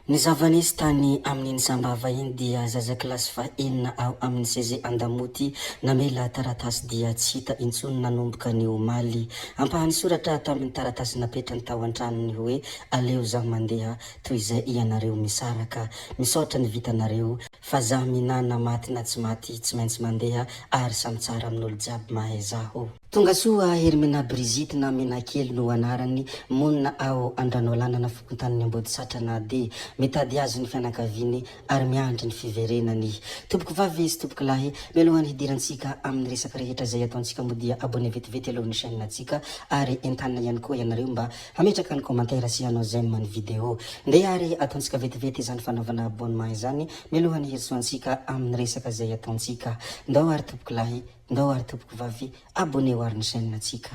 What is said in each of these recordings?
Ny zava-nisy tany amin'iny Sambava iny dia zaza kilasy fahenina ao amin'ny CG Andamoty namela taratasy dia tsy hita intsony nanomboka ny omaly. Ampahany soratra tamin'ny taratasy napetrany tao an-tranony hoe aleo zaho mandeha toy izay ianareo misaraka. Misaotra ny vitanareo fa zaho minana maty na tsy maty tsy maintsy mandeha ary samy tsara amin'olo jiaby mahay zaho. Tongasoa Herimena Brigitte na Menakely no anarany, monina ao Andranoalanana fokontanin'i Ambodisatrana dia mitady azy ny fianakaviany ary miandry ny fiverenany. Tompoko vavy sy tompoko lahy, mialohan'ny hidirantsika amin'ny resaka rehetra izay ataontsika moa dia abonné vetivety aloha ny chaîne ntsika ary entanina ihany koa ianareo mba hametraka ny commentaire sy hanao j'aime ny vidéo. Ndeha ary ataontsika vetivety izany fanaovana abonnement izany mialohan'ny hirosoantsika amin'ny resaka izay ataontsika. Ndao ary tompoko lahy Ndao ary tompoko vavy abonneo ary ny chaîne ntsika.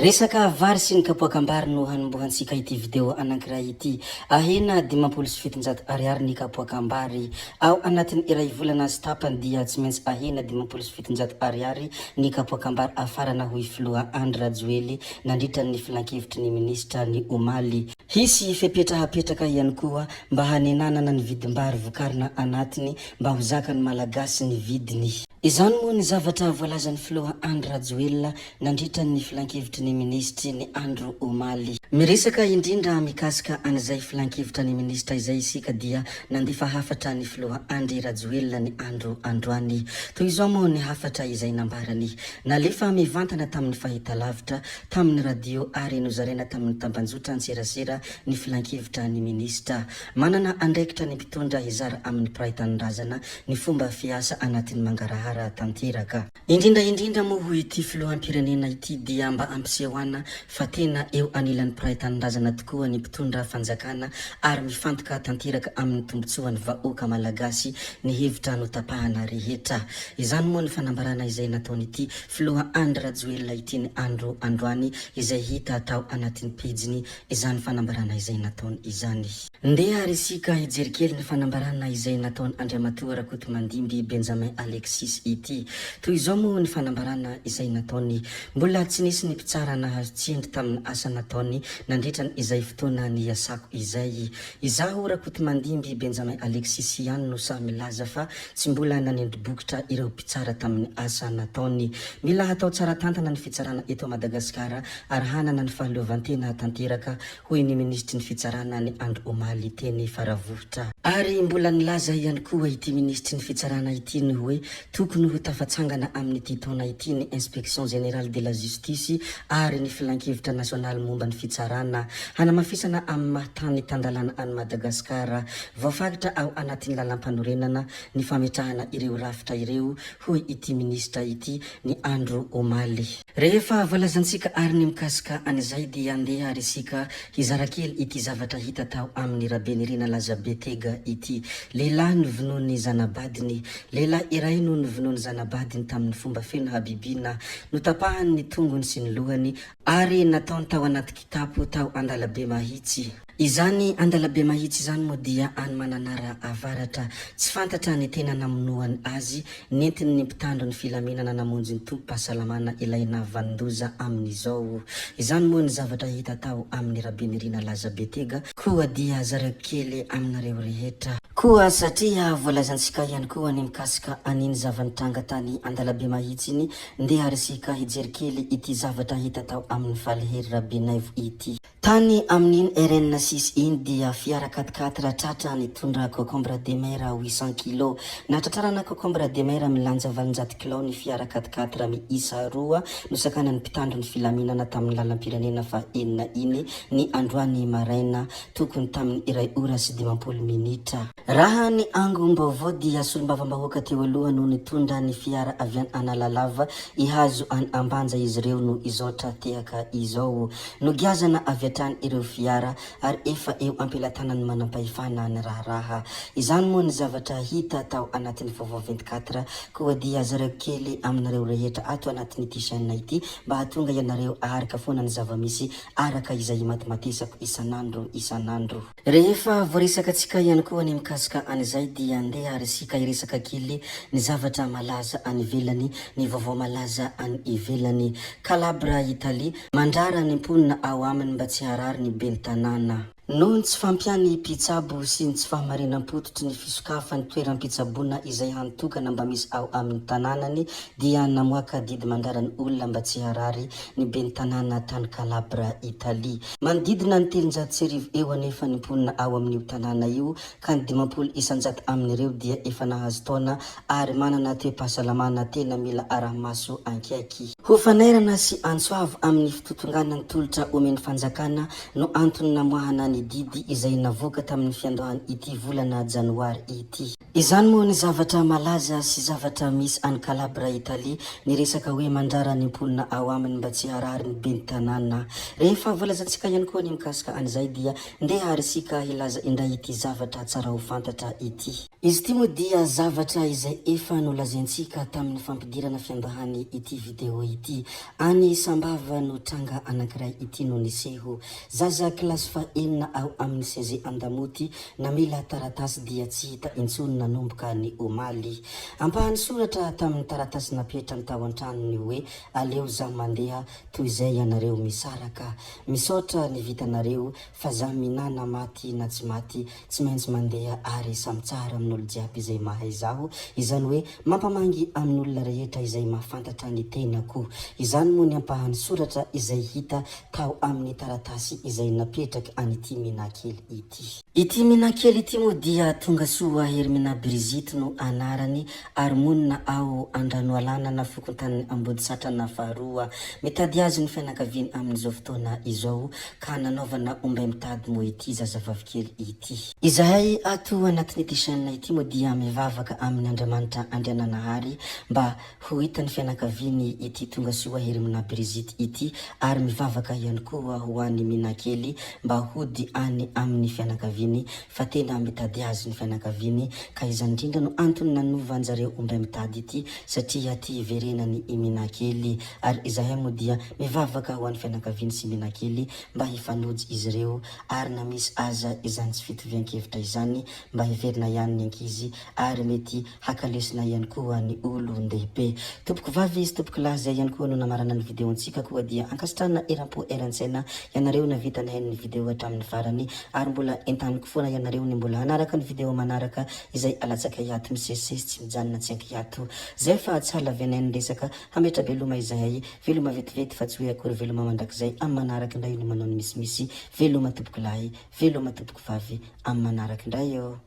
Resaka vary sy ny kapoakam-bary no hanombohantsika ity video anankiray ity. Ahena 750 ariary ny kapoakam-bary. Ao anatin'ny iray volana sy tapany dia tsy maintsy ahena 750 ariary ny kapoakam-bary afarana hoy filoha Andry Rajoely nandritra ny filankevitry ny minisitra ny omaly. Hisy fepetra hapetraka ihany koa mba hanenanana ny vidim-bary vokarina anatiny mba ho zakan'ny Malagasy ny vidiny. Izany moa ny zavatra voalazan'ny filoha Andry Rajoelina nandritra ny filankevitry ny minisitry ny andro omaly. Miresaka indrindra mikasika an'izay filankevitra ny minisitra izay isika dia nandefa hafatra ny filoha Andry Rajoelina ny andro androany. Toy izao moa ny hafatra izay nambarany. Nalefa mivantana tamin'ny fahitalavitra, tamin'ny radio ary nozaraina tamin'ny tambanjotran-tserasera ny filankevitra ny minisitra. Manana andraikitra ny mpitondra hizara amin'ny mpiray tanindrazana ny fomba fiasa anatin'ny mangarahara tanteraka. Indrindra indrindra moa hoy ity filoham-pirenena ity dia mba ampisehoana fa tena eo anilan'ny mpiray tanindrazana tokoa ny mpitondra fanjakana ary mifantoka tanteraka amin'ny tombotsoan'ny vahoaka malagasy ny hevitra notapahana rehetra. Izany moa ny fanambarana izay nataon'ity filoha Andry Rajoelina ity ny andro androany izay hita tao anatin'ny pejiny izany fanambarana izay nataony izany. Ndeha ary isika hijery kely ny fanambarana izay nataon' Andriamatoa Rakotomandimby Benjamin Alexis ity. Toy izao moa ny fanambarana izay nataony, Mbola tsy nisy ny mpitsara nahazo tsindry tamin'ny asa nataony nandritra ny izay fotoana niasako izay. Izaho Rakotomandimby Benjamin Alexis ihany no sahy milaza fa tsy mbola nanendry bokotra ireo mpitsara tamin'ny asa nataony. Mila hatao tsara tantana ny fitsarana eto Madagasikara ary hanana ny fahaleovantena tanteraka, hoy ny minisitry ny fitsarana ny andro omaly teny Faravohitra. Ary mbola nilaza ihany koa ity minisitry ny fitsarana ity ny hoe tokony ho tafatsangana amin'ity taona ity ny Inspection Générale de la Justice ary ny Filankevitra Nasionaly momba ny Fitsarana hanamafisana amin'ny maha tany tan-dalàna an'i Madagasikara. Voafaritra ao anatin'ny lalàmpanorenana ny fametrahana ireo rafitra ireo, hoy ity minisitra ity ny andro omaly. Rehefa voalazantsika ary ny mikasika an'izay dia andeha ary isika hizara kely ity zavatra hita tao amin'ny Rabenirina Lazabe Tega ity. Lehilahy novonoin'ny zana-badiny. Lehilahy iray no novonoin'ny zana-badiny tamin'ny fomba feno habibiana. Notapahany ny tongony sy ny lohany ary nataony tao anaty kitapo tao Andalabe Mahitsy. Izany Andalabe Mahitsy izany moa dia any Mananara Avaratra. Tsy fantatra ny tena namonoany azy, nentin'ny mpitandro ny filaminana namonjy ny tobim-pahasalamana ilay nahavanon-doza amin'izao. Izany moa ny zavatra hita tao amin'ny Rabenirina Laza Betega, koa dia zaraiko kely aminareo rehetra. Koa satria voalazantsika ihany koa ny mikasika an'iny zava-nitranga tany Andalabe Mahitsy iny, ndeha ary isika hijery kely ity zavatra hita tao amin'ny Falihery Rabenaivo ity. Tany amin'iny RN six iny dia fiara quatre quatre tratra nitondra cocombre de mer 800 kilos. Nahatratrarana cocombre de mer milanja 800 kilao ny fiara quatre quatre miisa roa nosakanan'ny mpitandro ny filaminana tamin'ny lalam-pirenena faha enina iny ny androany maraina tokony tamin'ny iray ora sy 50 minitra. Raha ny angom-baovao dia solombavambahoaka teo aloha no nitondra ny fiara avy any Analalava hihazo any Ambanja izy ireo no izao tra-tehaka izao. Nogiazana avy hatrany ireo fiara ary. ary efa eo am-pelatanan'ny manampahefana ny raharaha. Izany moa ny zavatra hita tao anatin'ny vaovao 24 koa dia zaraiko kely aminareo rehetra ato anatin'ity chaîne ity mba hahatonga ianareo aharaka foana ny zava-misy araka izay imatimatesako isan'andro isan'andro. Rehefa voaresaka-tsika ihany koa ny mikasika an'izay dia ndeha ary isika hiresaka kely ny zavatra malaza any ivelany, ny vaovao malaza any ivelany. Calabria, Italie, Mandrara ny mponina ao aminy mba tsy harary ny ben'ny tanàna. Noho ny tsy fahampian'ny mpitsabo sy ny tsy fahamarinam-pototry ny fisokafan'ny toeram-pitsaboana izay hany tokana mba misy ao amin'ny tanànany dia namoaka didy mandrara ny olona mba tsy harary ny ben'ny tanàna tany Calabria, Italie. Manodidina ny 1300 eo anefa ny mponina ao amin'io tanàna io ka ny 50 isan-jato amin'ireo dia efa nahazo taona ary manana toe-pahasalamana tena mila arahi-maso ankaiky. Ho fanairana sy antso avo amin'ny fitotonganan'ny tolotra omen'ny fanjakana no antony namoahana ny didy izay navoaka tamin'ny fiandohan ity volana janoary ity. Izany moa ny zavatra malaza sy zavatra misy any Calabria Italie, ny resaka hoe mandrara ny mponina ao aminy mba tsy harary ny ben'ny tanàna. Rehefa voalazantsika ihany koa ny mikasika an'izay dia ndeha ary isika hilaza indray ity zavatra tsara ho fantatra ity. Izy ity moa dia zavatra izay efa nolazaintsika tamin'ny fampidirana fiandahany ity video ity. Any Sambava no tranga anankiray ity no niseho. Zaza kilasy fahenina ao amin'ny CG Andamoty namela taratasy dia tsy hita intsony nanomboka ny omaly. Ampahany soratra tamin'ny taratasy napetrany tao an-trano ny hoe aleo za mandeha toy izay ianareo misaraka. Misaotra ny vitanareo fa za minana maty na tsy maty Tsy maintsy mandeha ary samy tsara amin'olo jiaby izay mahay zaho, izany hoe mampamangy amin'olona rehetra izay mahafantatra ny tenako. Izany moa ny ampahan'ny soratra izay hita tao amin'ny taratasy izay napetraky an'ity Minakely ity. Ity Minakely ity moa dia Tongasoa Hermina Brigitte no anarany ary monina ao Andranoalanana fokontanin'i Ambodisatrana faharoa. Mitady azy ny fianakaviany amin'izao fotoana izao ka nanaovana ombay mitady moa ity zazavavikely ity. Izahay ato anatin'ity chaîne ity moa dia mivavaka amin' Andriamanitra Andriananahary mba ho hitan'ny fianakaviany ity Tongasoa Herimina Brigitte ity ary mivavaka ihany koa ho an'i Minah kely mba hody any amin'ny fianakaviany fa tena mitady azy ny fianakaviany ka izany indrindra no antony nanovanjareo ombay mitady ity satria aty hiverenany i Minah kely ary izahay moa dia mivavaka ho an'ny fianakaviany sy Minah kely mba hifanojy izy ireo ary na misy aza izany tsy fitovian-kevitra izany mba hiverina ihany ny ankizy ary mety haka lesona ihany koa ny olon-dehibe. Tompoko vavy sy tompoko lahy izay ihany koa no namarana ny video-ntsika koa dia ankasitrahana eram-po eran-tsaina ianareo navita nihaino ny video hatramin'ny farany ary mbola entaniko foana ianareo ny mbola hanaraka ny video manaraka izay alatsakay ato misesisesy tsy mijanona tsy ankiato zay fa tsy halavianay ny resaka hametra-beloma izahay veloma vetivety fa tsy hoe akory veloma mandrakizay amin'ny manaraka indray no manao ny misimisy veloma tompoko lahy veloma tompoko vavy amin'ny manaraka indray ô.